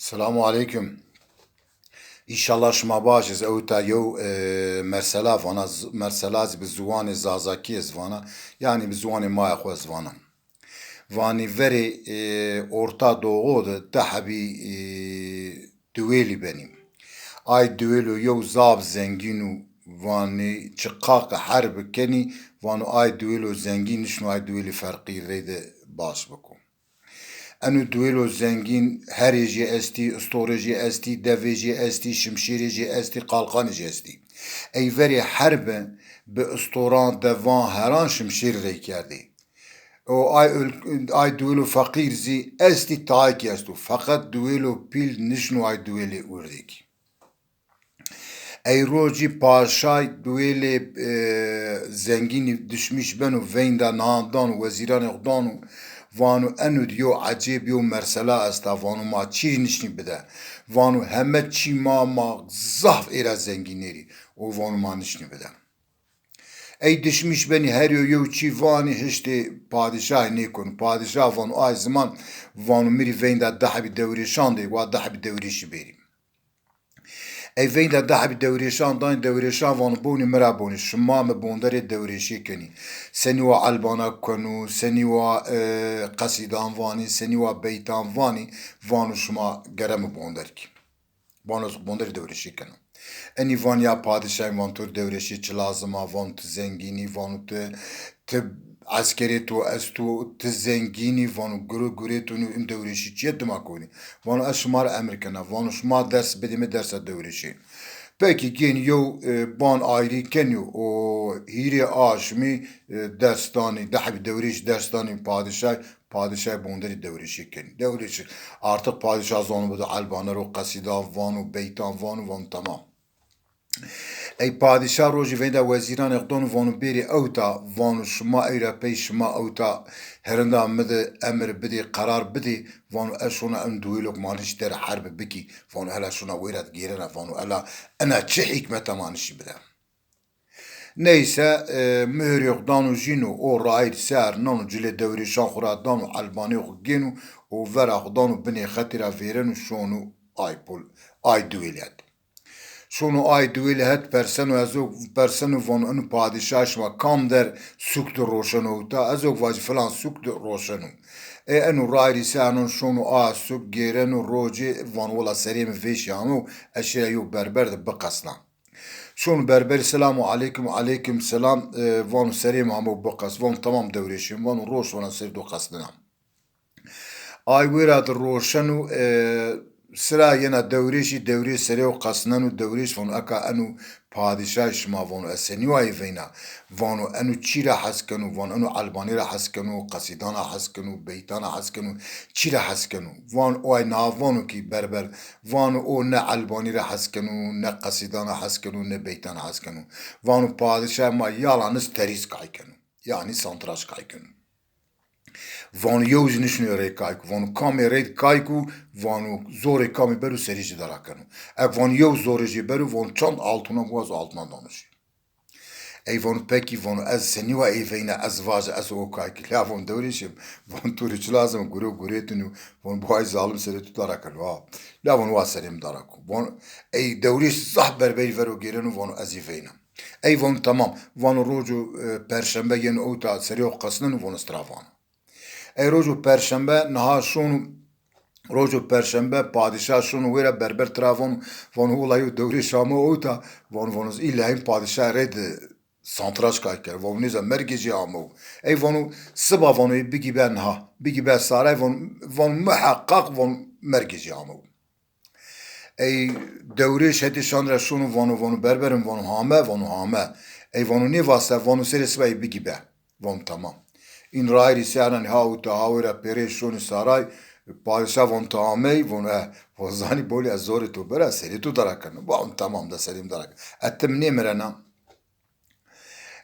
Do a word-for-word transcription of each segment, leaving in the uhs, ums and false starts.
Selamu aleykum. Înşallah şima baş iz. Ewta yew, e, mersela vana, z-, mersela zî bi ziwanê Zazakî ez vana. Yanî bi ziwanê maya xo ez vana. Vanî verê, e, Orta Doğu de di hebî, e, duwêlî benî. Ay duwêlo yew zaf zengîn û vanî çiqaqe herbi kenî, vano ay duwêlo zengîn nişno ay duwêlî ferqî reyde baş biko. Eno duwêlo zengîn herê jê estî, istorê jê estî, devê jê estî, şimşêrê jê estî, qalqanê jê estî. Ey verê herbe bi istoran, devan, heran şimşêr rey kerdê. O ay ul-, ay duwêlo feqîr zî estî, tayê kî esto. Feqet duwêlo pîl nişno ay duwêlê werdê kî. Ey rocî paşay duwêlê, e, zengînî dişmîş beno, veynda nan dano, wezîranê xo dano, vano eno di yew ecêb, yew mersela esta, vano ma çîrî nişnî bide. Vano heme çî ma, ma zaf êra zengînêrî. O vano ma nişnî bide. Ey dişmîş benî her yew yew çî vanî hiştê padîşahî nêkeno. Padîşah vano ay ziman, vano mi rî veynda di hebî dewrêşan de, wa di hebî dewrêşî bêrî. Ey veynda di hebî dewrêşan danî, dewrêşan vano bonî mi ra bonî, şima mi bonderê dewrêşî kenî. Senî wa elbana keno, senî wa, e, qesîdan vanî, senî wa beytan vanî, vano şima gere mi bonder kî. Vano ez bonderê dewrêşî keno. Enî van ya padîşahî, van to rê dewrêşî çi lazim a, van ti zengîn î, vano ti, ti eskerê to esto, ti zengîn î, vano guro gurê to nîyo, in dewrêşî çi ye, dima konî. Vano ez şima rê emir kena, vano şima ders bidê mi dersa dewrêşî. Pekî gên yew, e, ban ayrî kenî û hîrê aşmî, e, ders danî, di hebî dewrêşî ders danî padîşahî, padîşahî bonderî dewrêşî kenî. Dewrêşî, artık padîşah zano bido elbane ro, qesîdan vano, beytan vano, vano tamam. Ey padîşah rojî veynda wezîranê xo dano, vano bêrê ewta, vano şima ey ra pey şima ewta herinda mi de emir bidê, qerar bidê, vano ez şona en duwêlo ke ma nişî der herbi bikî, vano hela şona wêra de gêrena, vano hela ena çi hîkmeta ma nişî bide. Neyse, e, muhirê xo dano jîno, o rayîr ser nano cilê dewrêşan xo ra dano, elbanê xo gêno û vera xo dano binê xetî ra vêreno şono ay pol, ay duwêlî het. Şono ay duwêlî het perseno, ez o perseno vano eno padîşah şima kam der sûk de roşeno ewta, ez o vajî filan sûk de roşeno. E, eno rayîr ser nano şono a sûk gêreno rocê vano wela serê mi vêşî amo, ez şêra yew berber de biqesna. Şono berberî selamu aleykum, aleykum selam, e, vano serê mi amo biqes, vano tamam dewrêşê mi, vano roş vana serê to qesnena. Ay wêra de roşeno, e, sira yena dewrêşî, dewrêş serê xo qesneno, dewrêş vano eka eno padîşahî şima vano ez senî wa ey veyna, vano eno çî ra hes keno, vano eno elbanî ra hes keno, qesîdan ra hes keno, beytan ra hes keno, çî ra hes keno? Van o ay na vano kî berber, vano o ne elbanî ra hes keno, ne qesîdan ra hes keno, ne beytan ra hes keno. Vano padîşahê ma yalaniz terîz kay keno. Yanî santraç kay keno. Vano yew zî nişno rey kay ko. Vano kamê rey kay ko, vano zorê kamî bero serê ci de rakeno. Eg vano yew zorê jê bero, vano çand altuna biwazo, altuna dano jê. Ey vano pekî, vano ez senî wa ey veyna, ez vaja ez o kay kî. La vano dewrêşê mi, vano to rê çi lazim, guro gurê to nîyo, vano bo ay zalim serê to dara keno ha. La vano wa serê mi dara ko. Vano ey dewrêş zaf berberî vero gêreno, vano ez ê veyna. Ey vano tamam. Vano rojo, e, perşembe yeno ewta serê xo qesneno, vano ez tira vana. Ey rojo perşembe niha şono, rojo perşembe padîşah şono wêra, berber tira vano, vano wela yew dewrêş amo ewta, vano, vano îlla hên padîşah rey de santraç kay kerd, vano nêza mergê jê amo. Ey vano siba vano ê bigî be niha, bigî be saray, vano, vano muheqeq vano mergê jê amo. Ey dewrêş hetê şan ra şono vano, vano berberim, vano hame, vano hame. Ey vano nêvase, vano serê siba ey bigî be. Vano tamam. În rayîrî ser nanî ha ûta ha wêra pêrê şonî saray, padîşah vano ti amey, vano e, vano zanî bolî ez zorê to bera, serê to dara keno. Vano tamam da serê mi dara keno. E ti mi nêmirena.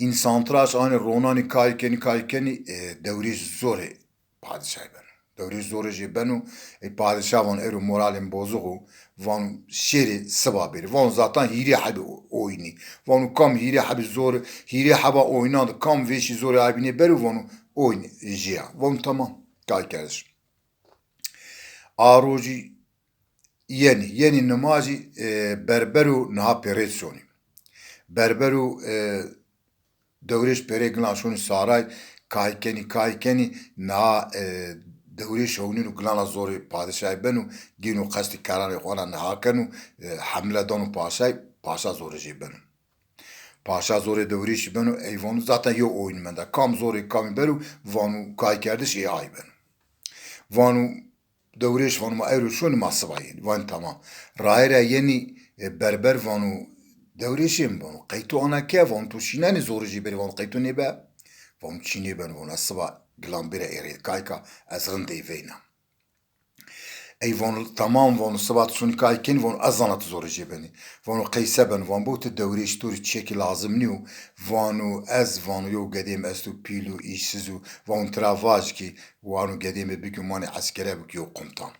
În santraç anî ronanî kay kenî, kay kenî, e, dewrêş zorê padîşahî beno. Dewrêş zorê jê beno, ey padîşah vano ero moralê mi bozix o, vano şêrê siba bêrê. Vano zaten hîrê hebî o-, oynî. Vano kam hîrê hebî zor, hîrê heba oynan de kam vêşî zorê ay bînê bero, vano oynî jê ya. Vano tamam, kay kerdiş. A rojî yenî, yenî nimajî, e, berber û niha pêrêd şonî. Berber û, e, dewrêş pêrê gilan şonî saray, kay kenî, kay kenî, niha, e, dewrêş hewnîno gilana zorê padîşayî beno, gêno qestî keranê xo ana niha keno, e, hemle dano paşayî, paşa zorê jê beno. Paşa zorê dewrêşî beno, ey vano zaten yew oyun menda. Kam zorê kamî bero, vano kaykerdiş ê ay beno. Vano dewrêş, vano ma ewro şonî ma siba yenî. Vanî tamam. Raye ra yenî, e, berber vano dewrêşê mi vano. Qey to ana ke, vano to şînenî zorê jê berî, vano qey to nêbe. Vano çî nêbeno, vano ez siba gilan bêra êrê kayka, ez rind ey veyna. Ey vano tamam, vano siba ti şonî kay kenî, vano ez zana ti zorê jê benî. Vano qey se beno, vano bo ti dewrêş, to rê çiyekî lazim nîyo. Vano ez, vano yew gedê mi esto pîl û îşsiz û, vano tira vaj kî, vano gedê mi bikî manê eskere bikî yew komutan.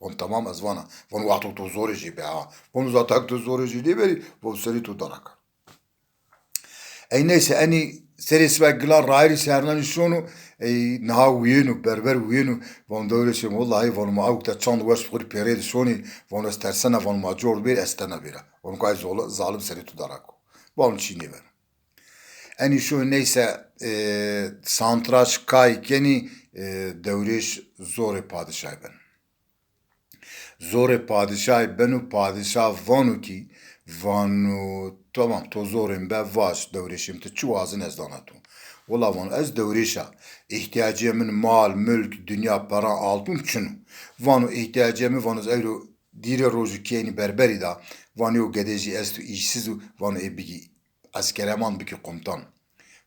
Vano tamam ez vana. Vano wexto to zorê jê be ha. Vano zaten to zorê jê nêberî, vano serê to dara ka. Ey neyse, enî serê siba gilan rayirî sernanî şono, ey niha wîyêno, berber wîyêno, vano dewrêşê mi, wellahî vano ma ewk de çand weş xo rê pêrê de şonî, vano ez tersena, vano ma cor bêr, ez tena bêra. Vano kay zol-, zalim serê tu dara ko. Vano çî nêbeno. Enî şono neyse, e, santraç kay kenî, e, dewrêş zorê padîşay beno. Zorê padîşayî beno, padîşa vano kî, vano, tamam, to zorê mi be, vaj, dewrêşê mi ti çi wazin ez dana to. Wela vano, ez dewrêş a, îhtîyacê min mal, mulk, dinya, peran, altun çin o. Vano, îhtîyacê min, vano, ez ewro dîrê rojî kênî berberî da, vano, yew gedê jî esto, îşsiz o, vano, ê bigî eskereman bikî komutan.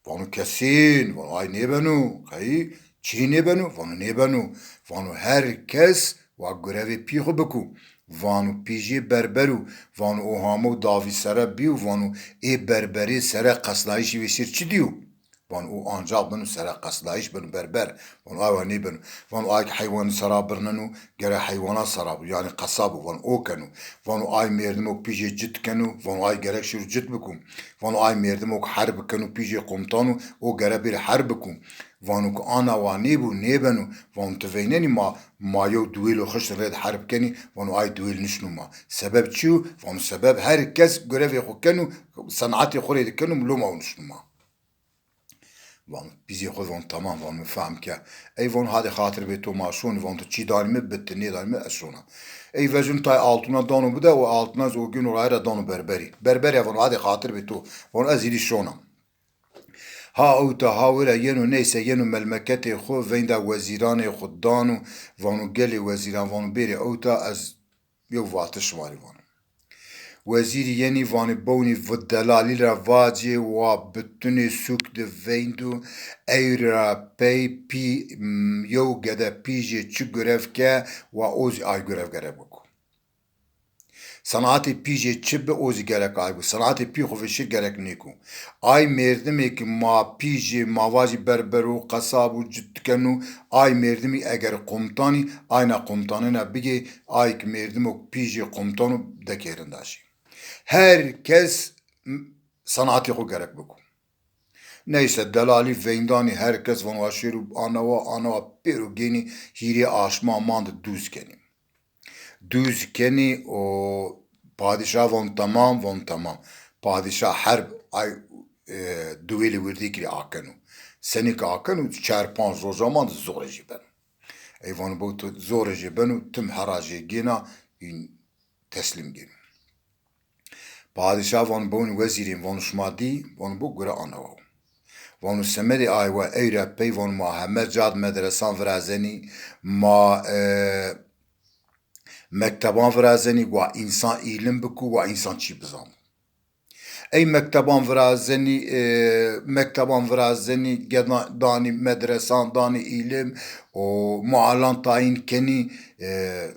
Vano kesên, vano ay nêbeno, qey çî nêbeno, vano nêbeno. Vano her kes wa gurevê pî xwu biko. Vano pî jê berber o, vano o hamo davî sere bîyo, vano ê berberê sere qesnayîşî vêşêr çi dîyo? Vano o ancaq beno sere qesnayîş beno berber. Vano ay wa nêbeno. Vano ay ke heywanî sera birneno, gerek heywana sera bo, yanî qesab o, vano o keno. Vano ay mêrdimo ke pî jê cit keno, vano ay gerek şêro cit biko. Vano ay mêrdimo ke herb keno, pî jê komutan o, o gerek bêrê herb biko. Vano ke ana wa nêbo, nêbeno. Vano ti veynenî ma, ma yew duwêlo xişt rê de herb kenî, vano ay duwêl nişno ma. Sebeb çi yo? Vano sebeb her kes gurevê xwu keno, senatê xwu rê de keno, loma o nişno ma. Vano pîzê xwu, vano tamam, vano mi fehm ke. Ey vano hadê xatir bê to ma şonî, vano ti çî danî mi, bi ti nêdanî mi ez şona. Ey vejino tay altuna dano bide, o altuna zî o gêno raye ra dano berberî. Berberî vano hadê xatir bê to, vano ez hîrî şona. Ha ewta ha wira yeno, neyse yeno melmeketê xwu, veynda wezîranê xwu dano, vano gelê wezîran, vano bêrê ewta ez yew vatiş şima rê vano. Wezîrî yenî vanî bewnî vi delalî ra vacê wa bitunê sûk de veyndo, ey ra pey pî, m, yew gede pî jê çi gurev ke wa o zî ay gurev gerek biko. Senatê pî jê çi bi o zî gerek ay bo. Senatê pî xwu vêşêr gerek nêko. Ay mêrdimê ke ma pî jê ma vajî berber o, qesab o, cit keno, ay mêrdimî eger komutanî, ayna komutanêna bigê, ay ke mêrdimo ke pî jê komutan o dekê rinda şî. Her kes m-, senatê xwu gerek biko. Neyse, delalî veyndanî her kes vano a şêro anawa, anawa pêro gênî hîrê aşma mande dûz kenî. Dûz kenî û padîşah vano tamam, vano tamam. Padîşah herb ay, e, duwêlê wirdîkî rê akeno. Senî ke akeno, çar panc roja mande zorê jê beno. Ey vano bo to zorê jê beno, tim hera jê gêna, yin teslîm gêno. Padîşah vano bewnî wezîrên, vano şima dî, vano bo gure anawa. Vano semedê ay wa ey ra pey, vano ma heme cad medresan virazenî, ma, e, mekteban virazenî, wa însan îlim biko, wa însan çî bizano. Ey mekteban virazenî, e, mekteban virazenî, geda-, danî medresan, danî îlim, û mualan tayîn kenî, e,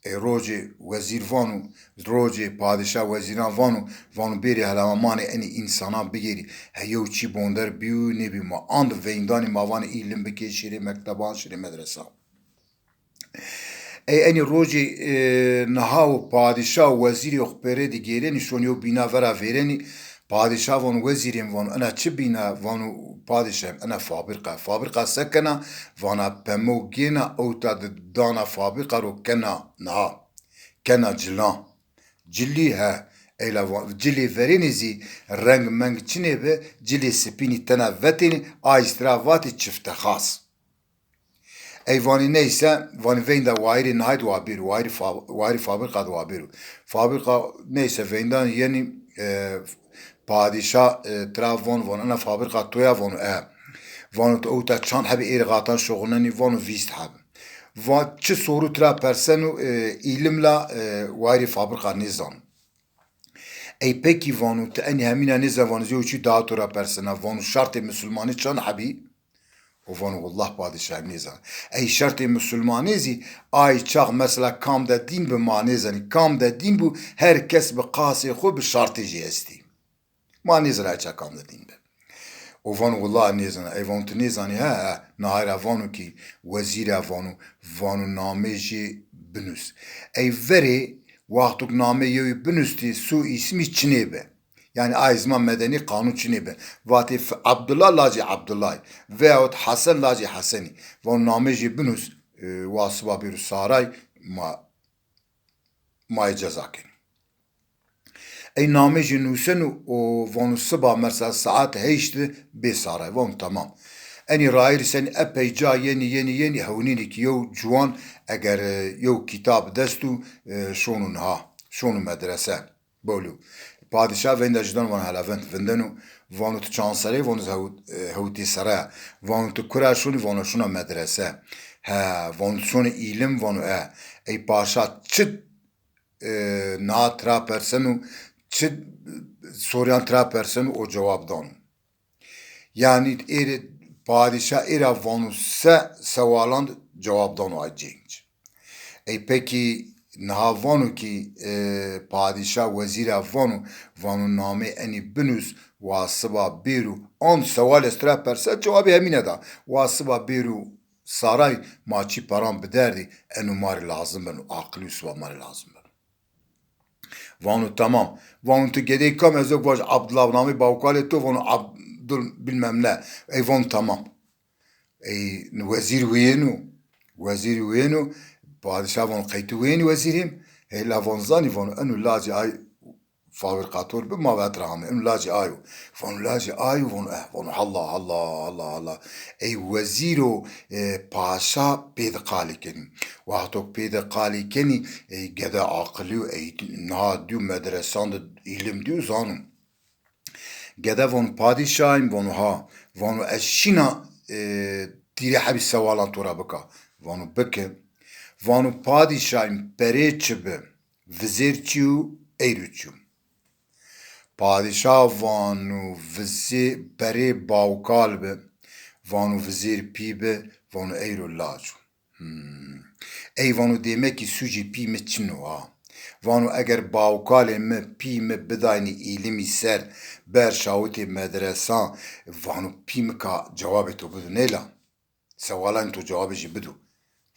Ê rojê wezîr vano, rojê padîşah wezîran vano, vano bêrê hela ma manê enî însanan bigêrî. He yew çî bonder bîyo nêbîyo ma and veyndanî ma vanê îlim bikê şêrê mekteban, şêrê medresan. Ey enî rojê, e, niha û padîşah û wezîrê xwu pêrê de gêrenî, şonî yew bîna vera vêrenî, Padîşah vano, wezîrê mi vano, ena çi bîna? Vano, padîşah, ena fabrîka. Fabrîka se kena? Vana pemo gêna, ewta de dana fabrîka ro kena niha. kena cilan. Cilî he, eyla va-, cilê verênî zî reng meng çinê bi, cilê sipînî tena vetênî, ay zî tira vatê çiftexas. Ey vanî neyse, vanî veynda wayîrê nahayî de wa bêro, wayîrê fa-, wayîrê fabrîka de wa bêro. Fabrîka neyse veyndan yenî, e, padîşa, e, tira von, von, ena fabrîka to ya? Vano, e. Vano, to ewta çand hebî êrê xatan şoxulnenî? Vano, vîst heb. Va çi soru tira perseno, e, îlim la, e, wayîrê fabrîka nêzano. Ey pekî, vano, ti enî hemîna nêzan? Vano, zî yew çî daha to ra persena. Vano, şertê misilmanî çand hebî? O vano, willah padîşahî nêzan. Ey şertê misilmanî zî ay çax mesela kam de dîn bi ma nêzanî. Kam de dîn bû, her kes bi qasê xo, bi şertê jê estî. Ma nêzana eça kam de dîn bi. O vano, willah nêzana. Ey vano, ti nêzanî? He, he. Nahayra vano kî, wezîra vano, vano namê jê binus. Ey verê, wexto ki namê yewî binustî, soy îsmî çinê bi. Yanî ay zî ma medenî, qanûn çinê bi. Vatê f-, Abdullah lacê Abdullahî veyahut Hesen lacê Hesenî. Vano namê jê binus, e, wa siba bêro saray, ma, ma yê ceza kenî. Ey namê jê nuseno û vano siba mesela saet heşt de bê saray. Vano temam. Enî rayîr senî epey ca yenî, yenî, yenî, hewnînî ki yew ciwan eger, e, yew kitab dest û, e, şono niha, şono medrese. Bawlî. Padîşa veynda ci dano, vano hela vind, vindeno, vano ti çand serre yî? Vano ez hew-, e, hewtê serre ya. Vano ti kura şonî? Vano şona medrese. He, vano ti şonî îlim? Vano e. Ey padîşa çi, e, niha tira perseno, çi soryan tira perseno, o cewab dano. Yanî êrê padîşa ê ra vano se sewalan de cewab dano ay cenc. Ey pekî niha vano kî, e, padîşa wezîra vano, vano namê enî binus, wa siba bêro, an sewal ez tira persa, cewabê hemîne da. Wa siba bêro saray, ma çî peran biderdî, eno ma rê lazim beno, aqilî û siba ma rê lazim beno. Vano temam. Vano ti gedeyê kam? Ez o vaj Abdullah, namê bawkalê to? Vano Abdul bilmem ne. Ey vano temam. Ey wezîr wîyeno. Wezîr wîyeno. Padîşa vano qey ti wîyenî wezîrê mi? Hela vano zanî? Vano eno lacê ay fabrîkator bi, ma vet ra ame. Eno lacê ay o. Vano lacê ay o? Vano eh. Vano halla, halla, halla, halla. Ey wezîr o, e, paşa pê de qalî kenî. Wexto pê de qalî kenî, ey gede aqilî yo, ey niha dîyo medresan de îlim dîyo, zano. Gede vano padîşahîm? Vano ha. Vano ez şîna, e, tîrê hebî sewalan to ra bika? Vano bike. Vano padîşahîm, perê çi bi? Vizêr çi yo, eyro çi yo? Padîşa vano vizê-, perê bawkal bi, vano vizêr pî bi, vano eyro lac o. Hmm. Ey vano dêmekî sûcê pî mi çin o ha. Vano eger bawkalê mi pî mi bidaynî îlimî ser, ber şawitê medresan, vano pî mi ka cewabê to bido nêla? Sewalanê to cewabê jê bido.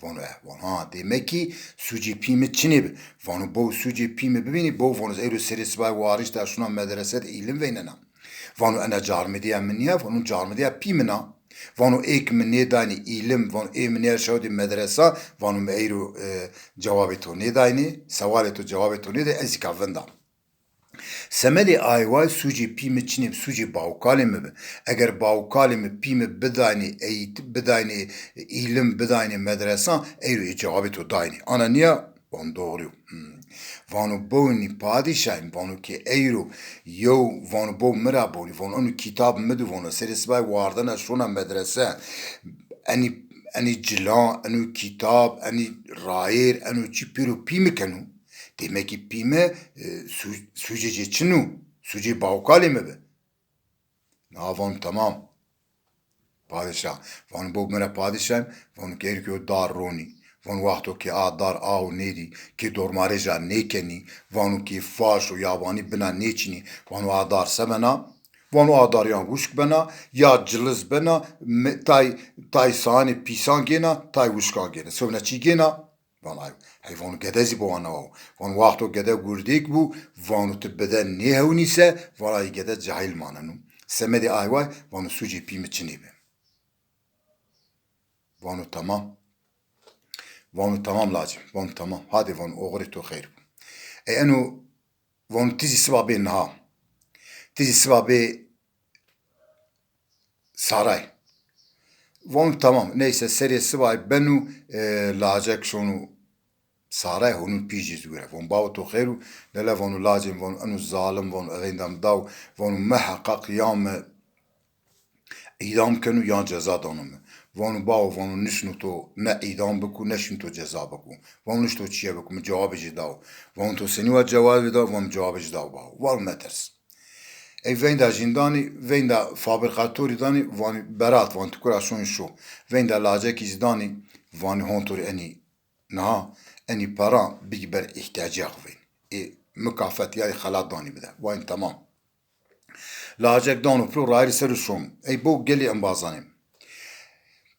Vano eh. Vano ha, dêmekî sûcê pî mi çinê bi. Vano bow, sûcê pî mi bibînî? Bow, vano ez eyro serê sibay warişta şuna medrese de îlim veynena. Vano ena carmidîya mi nîya? Vano carmidîya pî min a. Vano ê ki mi nêdaynî îlim, vano ê mi nêer şawitî medresa, vano mi eyro, e, cewabê to nêdaynî, sewalê to cewabê to nêdê, ez zî ka vinda. Semedê ay way sûcê pî mi çinê bi, sûcê bawkalê mi bi. Eger bawkalê mi pî mi bidaynê eğit-, bidaynê îlim, bidaynê medresan, eyro ê cewabê to daynê. Ana nîya? Van doğru yo. Hmm. Vano bownî padîşahîm, vano ki eyro yew, vano bow mi ra bonî, vano eno kitab mi di, vano serê sibay wardena şona medrese. Enî, enî cilan, eno kitab, enî rayêr, eno çî pêro pî mi keno. Dêmekî pî mi, e, sû-, sûcê cê çin o, sûcê bawkalê mi bi. Na vano temam. Padîşa. Vano bo mi ra padîşahîm, vano ki ey ki o dar ronî. Vano wexto ki a dar aw nêdî, ki dormarêja nêkenî, vano ki faş û yabanî bina nêçinî, vano a dar se bena? Vano a dar yan wişk bena, ya ciliz bena, me-, tay, tay saanê pîsan gêna, tay wişkan gêna. Sewna çî gêna? Van ay, hey, vano gede zî bo ana o. Vano wexto gede gurdêk bû, vano ti bide nêhewnî se, vano ay gede cahil maneno. Semedê ay way, vano sûcê pî mi çinê bi. Vano tamam. Vano tamam lacim, vano tamam. Hadê, vano oxirê to xeyr bo. Ey eno vano ti zî siba bê niha. Ti zî siba bê Saray. Vano tamam. Neyse, serê sibay beno, e, lacek şono Saray, honû pî jî zûre. Vano bawo to xêr o? Lele vano lacê mi, vano eno zalim, vano evênda mi daw, vano miheqeq ya mi îdam keno yan ceza dano mi. Vano bawo, vano nişno to ne îdam biko, ne şino to ceza biko. Vano nişto çîye biko, mi cewabê jî daw. Vano to senî wa cewabê daw? Vano cewabê jî daw bawo. Vano metirs. Ey veynda jîn danî, veynda fabrikatorî danî, vanî berat, vanî ti kura şonî şo. Veynda lacekî zî danî, vanî hon to rê enî niha, enî pera bigî ber îhtîyacîya xo vên. Ê mikafet ya xelat danî bide. Vanî temam. Lacek dano piro, rayîrî ser o şon. Ey bo gelê embazanê.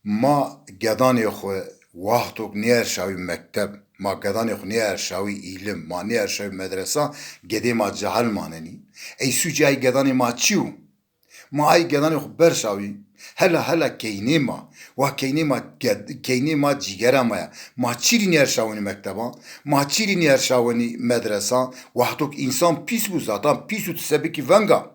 Ma gedanê xwu wextok nêerşawî mekteb, ma gedanê xwu nêerşawî îlim, ma nêerşawî medresa, gedê ma cehil manenî. Ey sûcê ay gedanê ma çi yo? Ma ay gedanê xwu berşawî, hela hela keynê ma, wa keynê ma ged-, keynê ma cîgera ma ya. Ma çîrî nêerşawenî mekteba? Ma çîrî nêerşawenî medresa? Wextok însan pîs bû, zatan pîs û ti se bikî venga.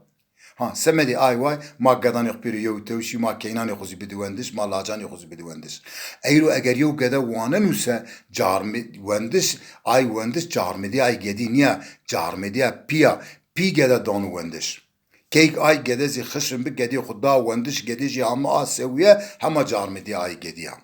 Ha, semedê ay way, ma gedanê xwu pêro yew tew şî, ma keynanê xwu zî bidî wendiş, ma lacanê xwu zî bidî wendiş. Eyro eger yew gede waneno se carmê-, wendiş, ay wendiş carmêdîya ay gedî nîya, carmêdîya pî ya, pî gede dano wendiş. Keyk ay gede zî xişin bi, gedê xwu da wendiş, gedê jî hema a sewîye, hema carmêdîya ay gedî ya.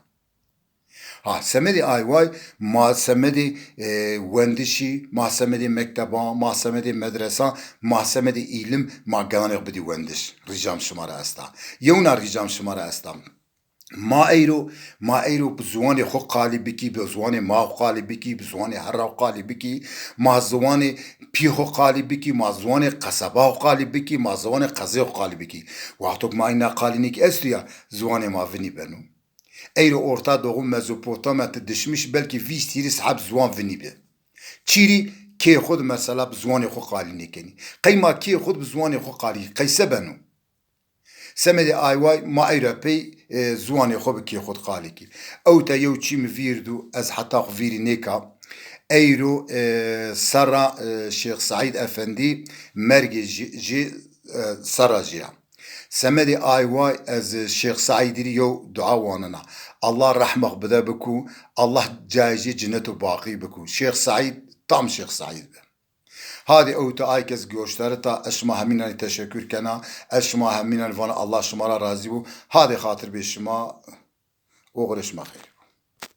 Ha, semedê ay way, ma semedê, e, wendişî, ma semedê mekteba, ma semedê medresa, ma semedê îlim, ma gedanê xwu bidî wendiş. Rîcam şima ra esta. Yewna rîcam şima ra esta. Ma eyro, ma eyro bi ziwanê xwu qalî bikî, bi ziwanê ma xwu qalî bikî, bi ziwanê herra xwu qalî bikî, ma ziwanê pî xwu qalî bikî, ma ziwanê qeseba xwu qalî bikî, ma ziwanê qezê xwu qalî bikî. Wextok ma îna qalî nêkî esto ya, ziwanê ma vinî beno. Eyro Orta Doğu, Mezopotamya ti dişmiş belkî vîst hîris heb ziwan vinî bi. Çîrî kê xwu di mesela bi ziwanê xwu qalî nêkenî. Qey ma kê xwu di bi ziwanê xwu qalî, qey se beno? Semedê ay way ma eyra pey, e, ziwanê xwu bi kê xwu di qalî kî. Ewta yew çî mi vîr dû, ez heta xwu vîrî nêka. Eyro, e, serra, e, Şêx Seîd Efendî mergê jî, jî, e, serra jî ya. Semedê ay way ez Şêx Seîdî rî yew dua wanena. Allah rehma xwu bide biku, Allah cayê jê cinnet û baqî biku. Şêx Seîd tam Şêx Seîd bi. Hadê ewta ay ke ez goştarita, ez şima hemînan rî teşekur kena, ez şima hemînan rî vana Allah şima ra razî bo. Hadê xatir bê şima, oxirê şima xeyr.